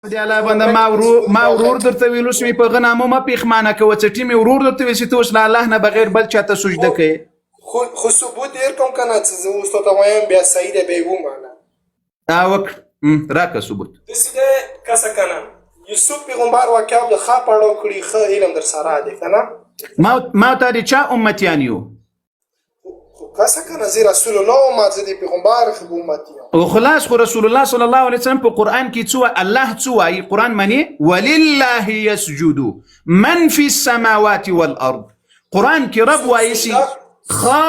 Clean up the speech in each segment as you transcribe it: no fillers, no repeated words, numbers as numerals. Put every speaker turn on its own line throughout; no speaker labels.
دی الله بنده، ما ورور درته ویلو چې په غنامو ما پیښمانه کوه. چټي مې ورور درته ویل چې ته اوس له الله نه بغیر بل چاته سجده کوې.
خو ثبوت ډیر کوم کنه چې زه اوس ته وایم، بیا صحیح دی، بیا ومانه.
دا وکړه، راکه ثبوت.
داسې دی کسه کنه، یوسف پیغمبر واقعا د ښه پړاو کړي، ښه علم در سره دی کنه.
ما ته د چا امتیان یو؟
خو کسه کنه، زه رسول الله او ما زه د پیغمبر خو امتی یم.
او خلاص، خو رسول الله صلی الله علیه وسلم په قران کې څه، الله څه وایي؟ قران منی ولله يسجد من في السماوات والارض. قران کې رب وایي سي خا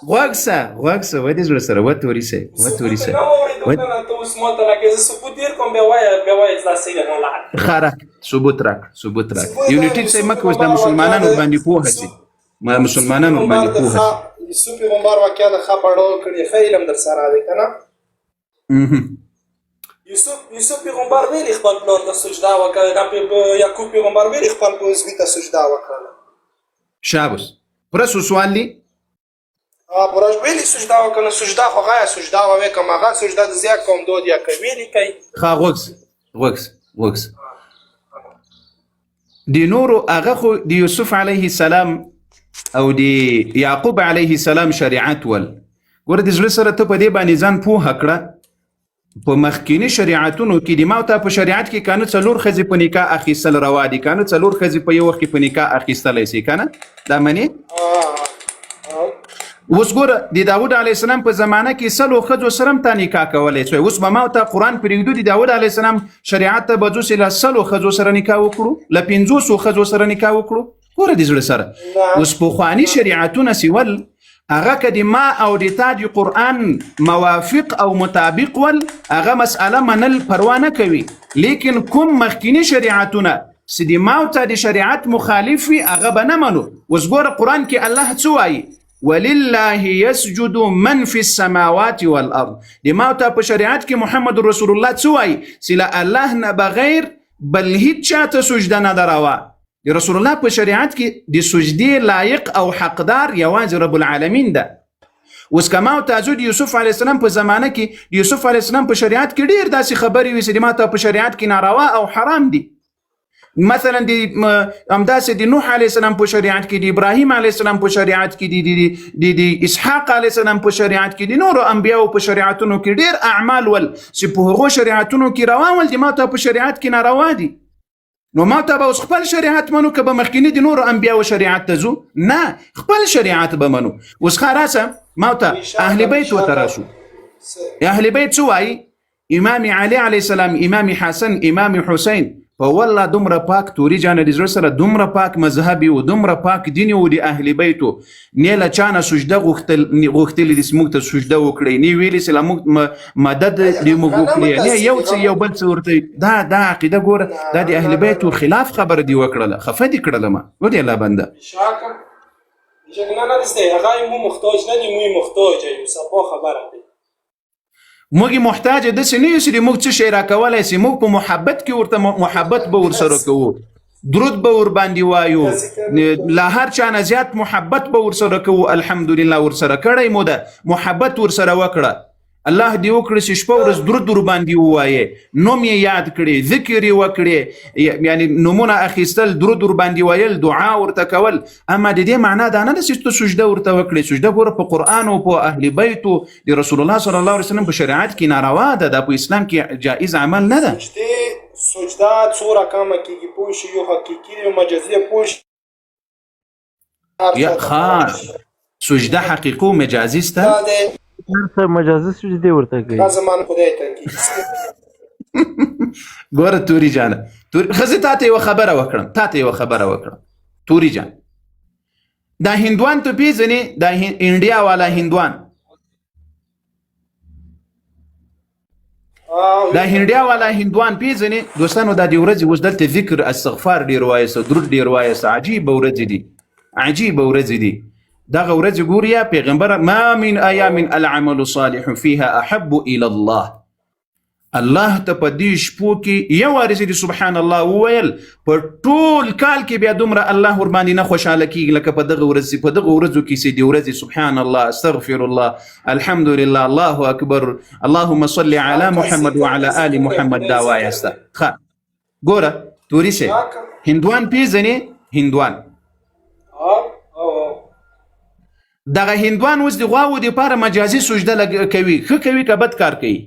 غوږ سه، غوږ سه، ودې زړه سره وتوري سه، وتوري سه.
نه اورېدو کنه، ته اوس ماته لکه زه ثبوت ډیر کوم، بیا وایه چې دا صحیح ده غلط.
ښه، راک ثبوت، راک ثبوت، راک. یو ټیک سه مکه، اوس د مسلمانانو باندې پوهه سي، ما مسلمانانو باندې پوهه سي.
یوسف پیغمبر واقعا د ښه پړاو کړي، ښه علم در سره دی کنه. یوسف پیغمبر ویلي خپل پلار ته سجده وکړه، دا یعقوب پیغمبر ویلي خپل زوی ته سجده وکړه.
شابس، پرسو سوال دی.
پرش ویلي سجده وکړه، سجده خو غیا سجده وې کوم، هغه سجده د زیا کوم دود یا کوي ویلي کوي.
ښه، غوږ سه، غوږ سه، غوږ سه. د نورو هغه خو د یوسف علیه السلام او د یعقوب علیه السلام شریعت ول. ګوره د زړه سره، ته په دې باندې ځان پوهه کړه، په مخکینی شریعتونو کې د ما او تا په شریعت کې کنه څلور ښځې په نکاح اخیستل روا دي کنه؟ څلور ښځې په یو وخت کې په نکاح اخیستلی سي کنه؟ دا منې؟ اوس ګوره، د داود علیه السلام په زمانه کې 100 ښځو سره هم تا نکاح کولی سوی. اوس به ما او تا قرآن پرېږدو، د داود علیه السلام شریعت ته به ځو چې له 100 ښځو سره نکاح وکړو، له 500 ښځو سره نکاح وکړو؟ ګوره د زړه سره، اوس پخواني شریعتونه سی ول، هغه که د ما او د تا د قرآن موافق او مطابق ول، هغه مسئله منل پروا نه کوي، لیکن کوم مخکینی شریعتونه چې د ما او تا د شریعت مخالف وي، هغه به نه منو. اوس ګوره، قرآن کې الله څه وایي؟ ولله يسجد من في السماوات والارض. د ما او تا په شریعت کې محمد رسول الله څه وایي؟ چې له الله نه بغیر بل هیڅ چاته سجده نه ده روا. د رسول الله په شریعت کې د سجدې لایق او حقدار یوازې رب العالمین ده. اوس که ما او تاسو د یوسف علیه السلام په زمانه کې، د یوسف علیه السلام په شریعت کې ډیر داسې خبرې وي چې د ما تا په شریعت کې ناروا او حرام دي. مثلا د همداسې د نوح علیه السلام په شریعت کې، د ابراهیم علیه السلام په شریعت کې، د اسحاق علیه السلام په شریعت کې، د نورو انبیاو په شریعتونو کې ډیر اعمال ول چې په هغو شریعتونو کې روا ول، د ما تا په شریعت کې ناروا دي. نو ما ته به اوس خپل شریعت منو که به مخکینی د نورو انبیاو شریعت ته ځو؟ نه، خپل شریعت به منو. اوس ښه، راسه ما ته اهل بیت ورته راشو. اهل بیت څه وایي؟ امام علی علیه السلام، امام حسن، امام حسین، په والله دومره پاک، توري جان، د زړه سره، دومره پاک مذهب و، دومره پاک دین و د اهل بیتو، نه له چا نه سجده غوښتلې دي چې موږ ته سجده وکړئ، نه ویلي چې له موږ مدد دې موږ وکړي، نه یو څه یو بل څه ورته. دا عقیده ګوره، دا د اهل بیتو خلاف خبره دی وکړله، خفه دي کړله ما ودې الله بنده.
شاکه نه نه دسته، هغه مو محتاج نه دي، مو محتاج یو، صفا خبره ده.
موږ محتاج داسې نه یو چې موږ څه شی راکولی سي. موږ په محبت کې ورته محبت به ورسره کوو، درود به ور باندې وایو، له هر چا نه زیات محبت به ورسره کوو. الحمدلله ورسره کړی مو ده، محبت ورسره وکړه. الله دې وکړي چې شپه ورځ درود ور باندې ووایې، نوم یې یاد کړي، ذکر یې وکړي، یعنی نومونه اخیستل، درود ور باندې ویل، دعا ورته کول. اما د دې معنا دا نه ده چې ته سجده ورته وکړې. سجده ګوره په قرآن او په اهل بیتو د رسول الله صلی الله علیه وسلم په شریعت کې ناروا ده، دا په اسلام کې جایز عمل نه ده.
سجده څو رقمه کېږي، پوه شي؟ یو حقیقي، یو مجازي، پوه شي؟
یا ښه، سجده حقیقي او مجازي سته.
څه مجازي سجدې ورته کوي.
دا زمان خدای ته کېږي.
ګوره توري جانه، توري ښځې، تا ته یوه خبره وکړم، تا ته یوه خبره وکړم. توري جان، دا هندوان ته پیژنې؟ دا انډیا والا هندوان، دا هندیا والا هندوان پیژنې؟ دوستانو، دا د ورځې اوس دلته ذکر استغفار ډیر وایسه، درود ډیر وایسه. عجیبه ورځې دي، عجیبه ورځې دي. دغه ورځې ګوریا پیغمبر ما من ایام العمل الصالح فيها احب الى الله. الله ته په دې شپو کې یو وارې چې سبحان الله وویل، په ټول کال کې بیا دومره الله ور باندې نه خوشاله کیږي لکه په دغه ورځ، په دغه ورځو کې چې د ورځې سبحان الله، استغفر الله، الحمد لله، الله اکبر، اللهم صل علی محمد وعلى آل محمد، دا وایسته. ښه. ګوره توري سه، هندوان پیژنې؟ هندوان دغه هندوان اوس د غواوو دپاره مجازي سجده کوي، ښه کوي که بد کار کوي؟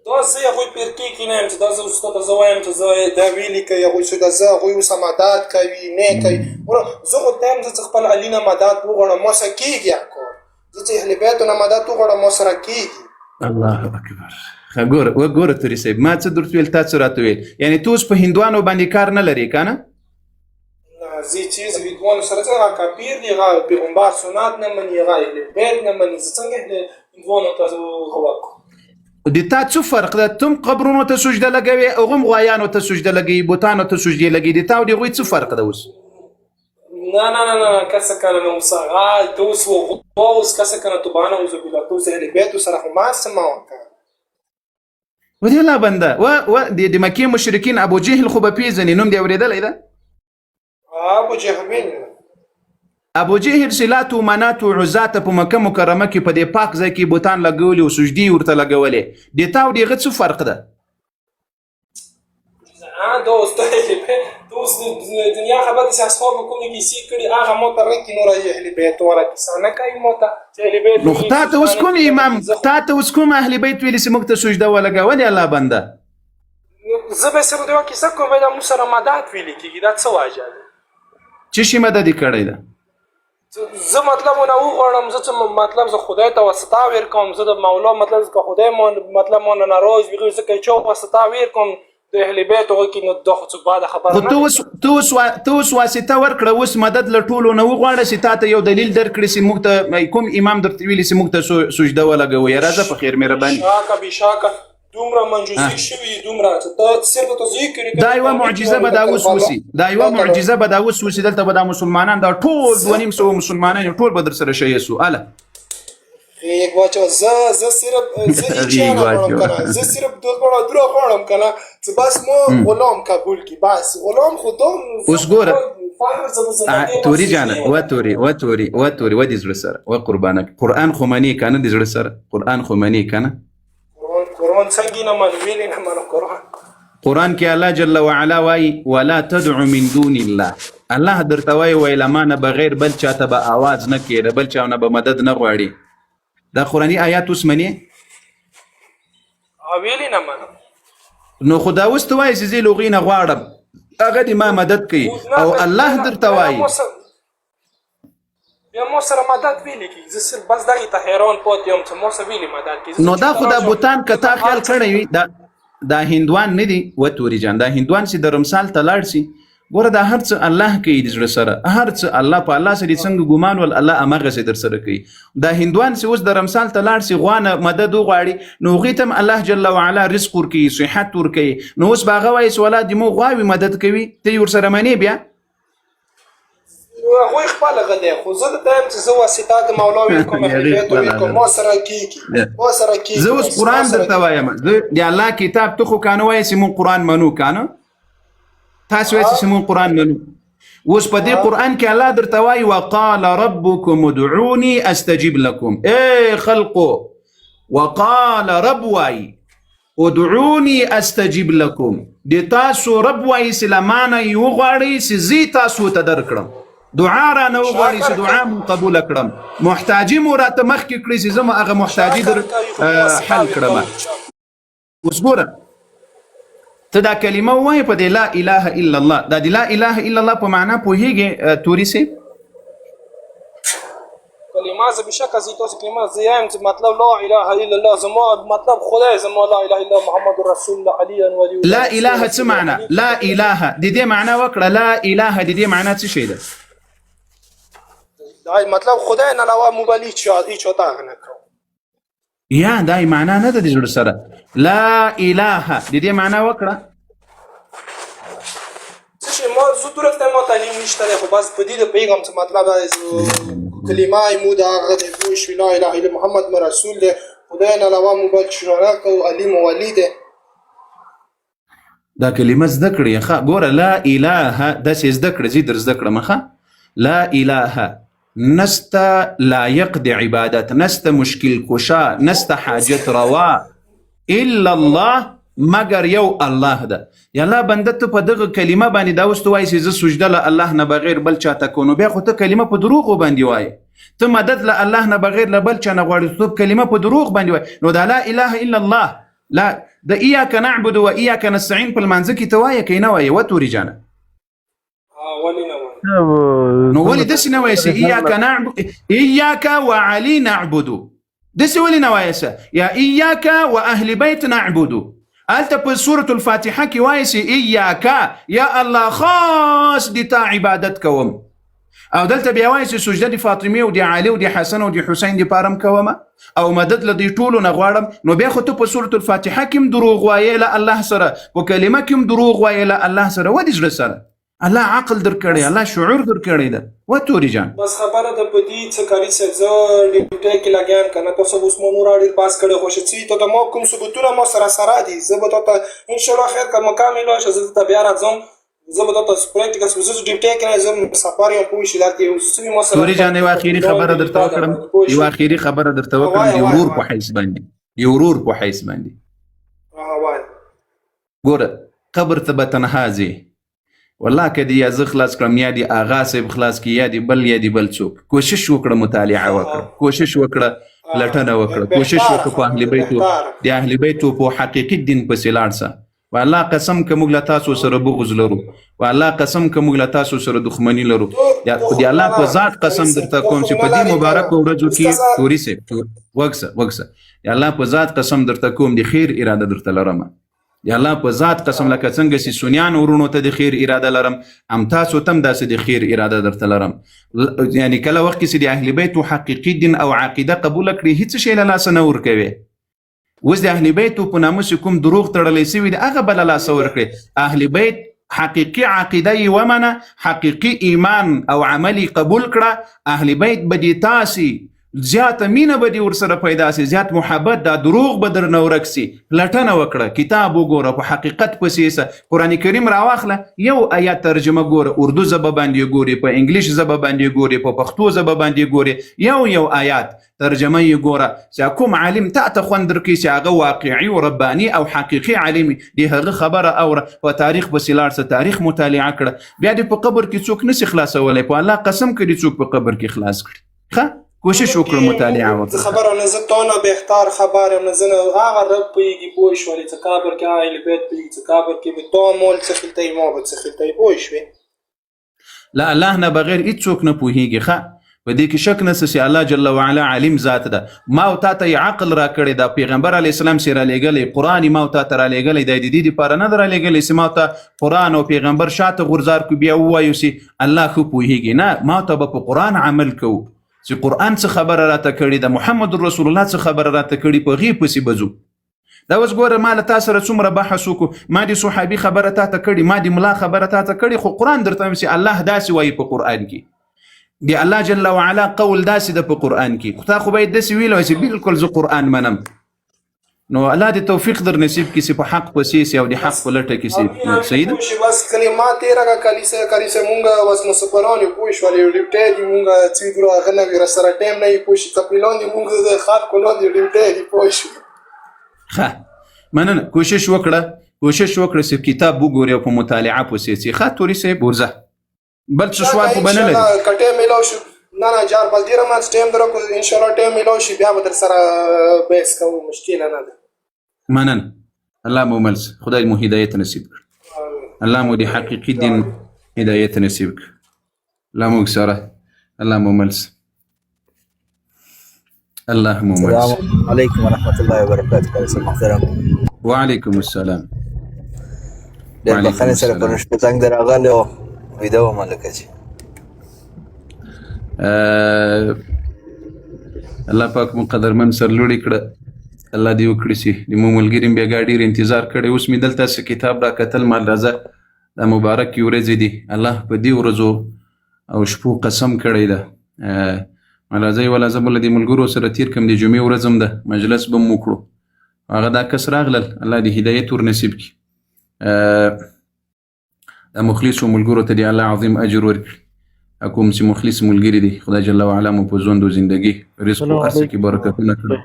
دا زه هغوی پیرکې کې نه یم چې دا زه اوس ته زه وایم چې زه دا ویلي کوي هغوی چې دا زه هغوی اوس مدد کوي نه کوي. وروره زه خو ته یم زه خپل علي نه مدد وغواړم ما سره کېږي کار، زه چې اهل بیتو نه مدد وغواړم ما سره کېږي.
الله اکبر. ښه ګوره وګوره توري صاحب، ما څه درته ویل تا څه راته ویل، یعنې ته اوس په هندوانو باندې کار نه لرې که نه؟
نه زه چې زه هندوانو سره څه، هغه کافر دي، هغه پیغمبر سنت نه مني، هغه اهل بیت نه مني، زه څنګه اهل هندوانو ته غوږ کوم؟
د تا څه فرق ده؟ تم قبرونو ته سجده لګوې، هغه هم غوایانو ته سجده لګوي، بتانو ته سجدې لګوي، د تا او د هغوی څه فرق ده اوس؟
نه نه نه نه کسه کنه، نو اوس هغه ته اوس اوس کسه کنه توبانه اعوذ بالله، ته اوس اهل بیتو سره خو ما څه ما وکړه.
ودې الله بنده و و د مکې مشرکین ابو جهل خو به پېژنې، نوم دې اورېدلی ده؟
ابو جهل
ابو جهل چې لات و منات و عزا ته په مکه مکرمه کې په دې پاک ځای کې بوتان لګولي او سجدې یې ورته لګولې، د تا او د هغه څه فرق ده؟
دا اوس ته اوس دنیا خبر چې اصحابو کومې کیسې کړي هغه مو ته رکې، نور اهل بیت ولا کیسه نه کوي مو ته چې اهل بیت.
نو تا ته اوس کوم امام، تا ته اوس کوم اهل بیت ویلي چې موږ ته سجده ولګوه؟ ولې الله بنده
زه به سره یوه کیسه کوم، دا موږ سره مدد ویلي کېږي، دا څه واجه ده؟
څه شي مدد یې کړی ده؟
زه مطلب ونه وغواړم، زه څه مطلب زه خدای ته واسطه ور کوم، زه د مولا مطلب که خدای مو مطلب مو نه ناراض وي، زه که چا واسطه ور کوم د اهل بیت هغه کې، نو دا خو څه بده خبره
نه. ته اوس واسطه ورکړه، اوس مدد له ټولو نه وغواړه چې تا ته یو دلیل درکړي چې موږ ته کوم امام درته ویلي چې موږ ته سجده ولګوي. راځه په خیر، مهرباني.
شاکه بېشاکه دومره منجوسي شوي، دومره چې ته صرف ته زه کړی.
دا یوه معجزه به دا اوس وسي، دا یوه معجزه به دا اوس وسي، دلته به دا مسلمانان دا ټول 250 مسلمانان ټول به در سره شیعه سو. اله
غیږ واچوه. زه زه صرف زه هیچا نه غواړم کنه، زه صرف دوه غواړم دوه غواړم کنه چې بس مو غلام قبول کی، بس غلام خو دوم.
اوس ګوره توري جانه، و توري و توري و توري و دې زړه سره و قربانه، قرآن خو منې کنه؟ دې زړه سره قرآن خو منې کنه؟
قرآن څنګه نه منو، ویلې نه منو قرآن.
قرآن کې الله جل وعلا وایي ولا تدع من دون الله، الله درته وایي ویله ما نه بغیر بل چاته به آواز نه کوې، د بل چا نه به مدد نه غواړي. دا قرآني آیات اوس منې؟
ویلې نه منم.
نو خو دا اوس ته وایې چې زه له هغوی نه غواړم هغه دې ما مدد کوي، او الله درته وایي
بیا مو سره مدد ویلي کېږي. زه صرف بس دغې ته حیران پاتې یم چې مو سره ویلي مدد کېږي.
نو دا خو دا بوتان که تا خیال کړی وي، دا هندوان نه دي و توري جان، دا هندوان چې د رمسال ته لاړ سي، ګوره دا هر څه الله کوي د زړه سره، هر څه الله په الله سره څنګه ګمان ول الله همغسې در سره کوي. دا هندوان چې اوس د رمسال ته لاړ سي غوا نه مدد وغواړي، نو هغوی ته هم الله جل وعلا رزق ورکوي، صحت ورکوي. نو اوس به هغه وایي چې ولا دې مو غواوې مدد کوي، ته یې ورسره منې؟ بیا
هغوی خپل هغه دی، خو زه درته وایم چې زه واسطه د مولا ویل کوم، اهل بیت ویل کوم، ما سره کېږي، ما سره کېږي.
زه اوس قرآن درته وایم، زه د الله کتاب، ته خو کانه وایې چې مونږ قرآن منو کانه، تاسو وایئ چې مونږ قرآن منو، اوس په دې قرآن کې الله درته وایي وقال ربكم ادعوني استجب لكم. ای خلقو، وقال رب وایي ادعوني استجب لكم، د تاسو رب وایي چې له ما نه یې وغواړئ چې زه تاسو ته درکړم، دعا رانه وغواړئ چې دعا مو قبوله کړم، محتاجي مو راته مخکې کړئ چې زه مو هغه محتاجي در حل کړم. اوس ګوره ته دا کلمه ووایې په دې لا اله الا الله، دا د لا اله الا الله په معنا پوهېږې توري صاحب؟
کلمه زه بېشکه زه تاسو کلمه زه یم چې مطلب لا اله الا الله، زما مطلب خدای زما لا اله الا محمد رسول الله علی ولی.
لا اله څه معنا؟ لا اله د دې معنا وکړه، لا اله د دې معنا څه شی ده؟
دا مطلب خدای نه علاوه مو بل هیچ هیچ ته نه کوم.
یا دا یې معنا نه ده د زړه سره، لا اله د دې معنا وکړه.
څه شي ما زه دوره ته ما تعلیم نشته دی، خو بس په دې پوهېږم چې مطلب دا کلمه یې مو د هغه دی پوه شوي، لا اله الا محمد مو رسول دی، خدای نه علاوه مو بل څه نه کوو، علي مو ولي دی.
دا کلمه زده کړې ښه، ګوره لا اله داسې زده کړه، زه در زده کړم ښه. لا اله نسته لایق د عبادت، نسته مشکل کشا، نسته حاجت روا الا الله مګر یو الله ده. یا الله بنده، ته په دغه کلمه باندې دا اوس ته وایې چې زه سجده له الله نه بغیر بل چاته کوم، نو بیا خو ته کلمه په دروغو باندې وایې. ته مدد له الله نه بغیر له بل چا نه غواړې، ته کلمه په دروغ باندې وایې. نو دا لا اله الا الله، لا د ایاک نعبد و ایاک نستعین په لمانځه کې ته وایې که نه وایې؟ وتوري جانه.
ولې نه وایې؟
نو ولې داسې نه وایې چې ایاک نعبد، ایاک وعلي نعبد؟ داسې ولې نه وایې یا ایاک و اهل بیت نعبد؟ هلته په سورة الفاتحه کې وایې چې ایاک، یا الله خاص د تا عبادت کوم، او دلته بیا وایي چې سجده د فاطمې او د علي او د حسن او د حسین دپاره هم کوم او مدد له دوی ټولو نه غواړم. نو بیا خو ته په سورة الفاتحه کې هم دروغ وایې له الله سره، په کلمه کې هم دروغ وایې له الله سره. ودې زړه سره الله عقل درکړی، الله شعور درکړی ده. وتوري جان.
بس خبره ده په دې څه کاري صاحب، زه ډیوټۍ کې لګیا یم که نه، تاسو اوس مو نور ډېر بحث کړی، خو چې څه ته ته ما کوم ثبوتونه ما سره سره دي، زه به تا ته انشاءالله خیر که مقام میلاو شه زه ته بیا راځم، زه به تاسو پریکټیکل، زه ډیوټۍ کې نه زه سفر یم، پوه شي دلته یو څه ما سره.
توري جان، یوه اخیري خبره درته وکړم، یوه اخیري خبره درته وکړم، د ورور په حیث باندې، د ورور په حیث باندې. ګوره، قبر ته به تنها ځې، والله که دې یا زه خلاص کړم یا دې آغا صاحب خلاص کړي یا دې بل یا دې بل څوک، کوشش وکړه مطالعه وکړه، کوشش وکړه پلټنه وکړه، کوشش وکړه په اهل بیتو، د اهل بیتو په حقیقي دین پسې لاړ سه. والله قسم که موږ له تاسو سره بغض لرو، والله قسم که موږ له تاسو سره دښمني لرو، د الله په ذات قسم درته کوم چې په دې مبارکو ورځو کې، توري صاحب غوږ سه، غوږ سه، د الله په ذات قسم درته کوم، د خیر اراده درته لرم. د الله په ذات قسم، لکه څنګه چې سنیان ورونو ته د خیر اراده لرم، هم تاسو ته هم داسې د خیر اراده درته لرم. یعنی کله وخت کې چې د اهل بیتو حقیقي دین او عقیده قبوله کړي، هیڅ شی له لاسه نه ورکوي. اوس د اهل بیتو په نامه چې کوم دروغ تړلی سوي دي، هغه به له لاسه ورکړي. اهل بیت حقیقي عقیده یې ومنه، حقیقي ایمان او عمل یې قبول کړه، اهل بیت به دې تاسې زیاته مینه به دې ورسره پیدا سي، زیات محبت، دا دروغ به درنه ورک سي. پلټنه وکړه، کتاب وګوره، په حقیقت پسې سه، قرآن کریم راواخله، یو آیات ترجمه ګوره، اردو ژبه باندې ګوري، په انګلیش ژبه باندې ګوري، په پښتو ژبه باندې ګوري، یو یو آیات ترجمه یې ګوره چې کوم عالم تا ته خوند درکوي چې هغه واقعي او رباني او حقیقي عالم وي، د هغه خبره اوره، په تاریخ پسې لاړ سه، تاریخ مطالعه کړه. بیا دې په قبر کې څوک نسي خلاصولی، په الله قسم که دې څوک په قبر کې خلاص کړي. ښه کوشش وکړه، مطالعه وکړه.
خبره نه زه تا نه بهتر خبر یم، نه زه نه هغه رب پوهېږي، پوه شولې چې قبر کې هغه اهل بیت پوهېږي چې قبر کې به تا مول څه خلتوي، ما به څه خلتوي، پوه شوې؟
له الله نه بغیر هیڅوک نه پوهېږي. ښه په دې کې شک نشته چې الله جل وعلا عالم ذات ده، ما او تا ته یې عقل راکړی ده، پیغمبر علیه السلام چې رالیږلی، قرآن یې ما او تا ته رالیږلی دی، د دې دپاره نه ده رالیږلی چې ما او ته قرآن او پیغمبر شاته غورځار کړو بیا ووایو چې الله ښه پوهېږي. نه، ما او ته به په قرآن عمل کوو چې قرآن څه خبره راته کړې ده، محمد رسول الله څه خبره راته کړې، په هغې پسې به ځو. دا اوس ګوره ما له تا سره څومره بحث وکړو، ما د صحابي خبره تا ته کړې، ما د ملا خبره تا ته کړې، خو قرآن درته وایم چې الله داسې وایي په قرآن کې، د الله جل وعلا قول داسې ده په قرآن کې، خو تا خو باید داسې ویلی وای چې بالکل زه قرآن منم. نو الله دې توفیق در نصیب کړي چې په حق پسې سي او د حق په لټه کې سي. صحیح ده؟
بس کلمه تېره کړه کلیسا، کلیسا مونږ بس مسافران یو، پوه شولې، ډیوټۍ دي مونږ چې ګورو هغه نه وي راسره ټایم نه وي، پوه شي څپلۍ لاندې مونږ د خلکو لاندې ډیوټۍ دي، پوه شوې؟
ښه مننه، کوشش وکړه، کوشش وکړه چې کتاب وګورې او په مطالعه پسې سي. ښه توري صاحب ورځه، بل څه سوال خو به نه لري؟
که ټایم میلاو شو، نه نه جار، بس ډېره مننه چې ټایم درکړو، انشاءالله ټایم میلاو شي بیا به در سره بحث کوو، مشکله نه ده.
مننه، الله مو مل سه، خدای مو هدایت نصیب کړ، الله مو د حقیقي دین هدایت نصیب کړ، الله مو سره، الله مو مل سه، الله مو مل سه.
السلام علیکم ورحمت الله وبرکاته. قاری محترم.
وعلیکم السلام.
ډېر بخښنې سره پرون شپه زنګ درغلی و، ویده وم لکه چې.
الله پاک مو قدرمن سر لوړی کړه، الله دې وکړي چې د مو ملګري بېګا ډېر انتظار کړی. اوس مې دلته څه کتاب را کتل، مال راځه دا مبارکې ورځې دي، الله په دې ورځو او شپو قسم کړی ده. مال راځه یوه لحظه به له دې ملګرو سره تېر کړم، د جمعې ورځ هم ده، مجلس به هم وکړو. هغه دا کس راغلل، الله دې هدایت ور نصیب کړي. دا مخلصو ملګرو ته دې الله عظیم اجر ورکړي، کوم چې مخلص ملګري دي، خدای جل وعلا مو په ژوند او زندګي رزق او هر څه کې برکتونه کړي.